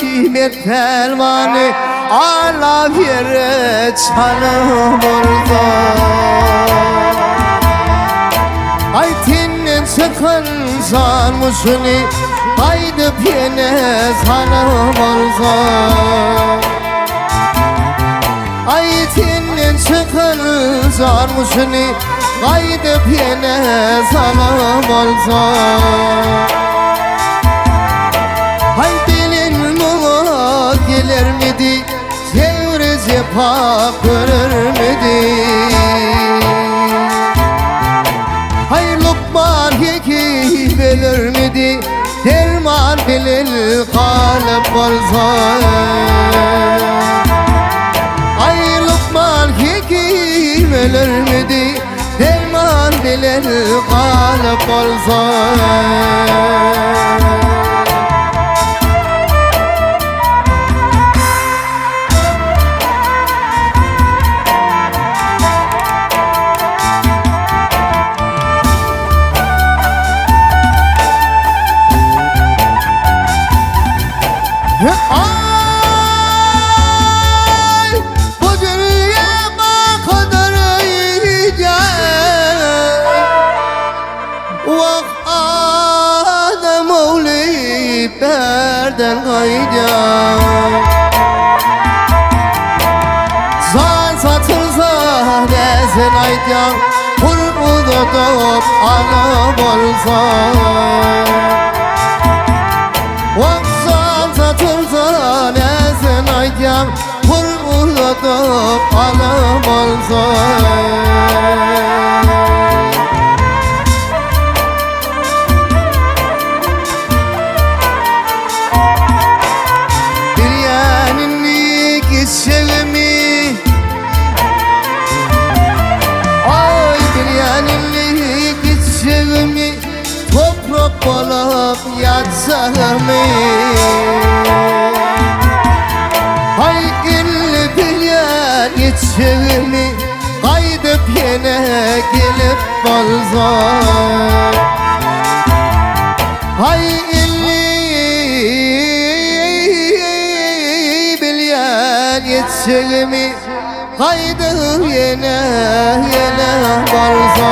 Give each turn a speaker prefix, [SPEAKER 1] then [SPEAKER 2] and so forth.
[SPEAKER 1] Mert pälwany Alap ýere çalyp ursa. Aý tenden çykan jan guşuny Gaýdyp ýene salyp bolsa. Aý tenden çykan jan guşuny Gaýdyp ýene salyp bolsa. Haý bilen muňa gelermidi, Jebri jepa görermidi. Haý lukman hekim ölermidi, Derman bilen galyp bolsa. Aý lukman hekim ölermidi, Derman bilen galyp bolsa. Ay bu dünya kadar öýdýän Wah adam ogly bärden gaýdýar Jan satylsa näsin aýdýaň Pul uzadyp alyp bolsa Wah jan satylsa näsin aýdýaň Pul uzadyp alyp bolsa. Bilýän indi gitjegimi Aý bilýän indi gitjegimi Toprak bolup ýatjagymy Aý indi bilýän gitjegimi Gaýdyp ýene gelip bolsa. Aý indi bilýän ýetjegimi Gaýdyp ýene ýene bolsa.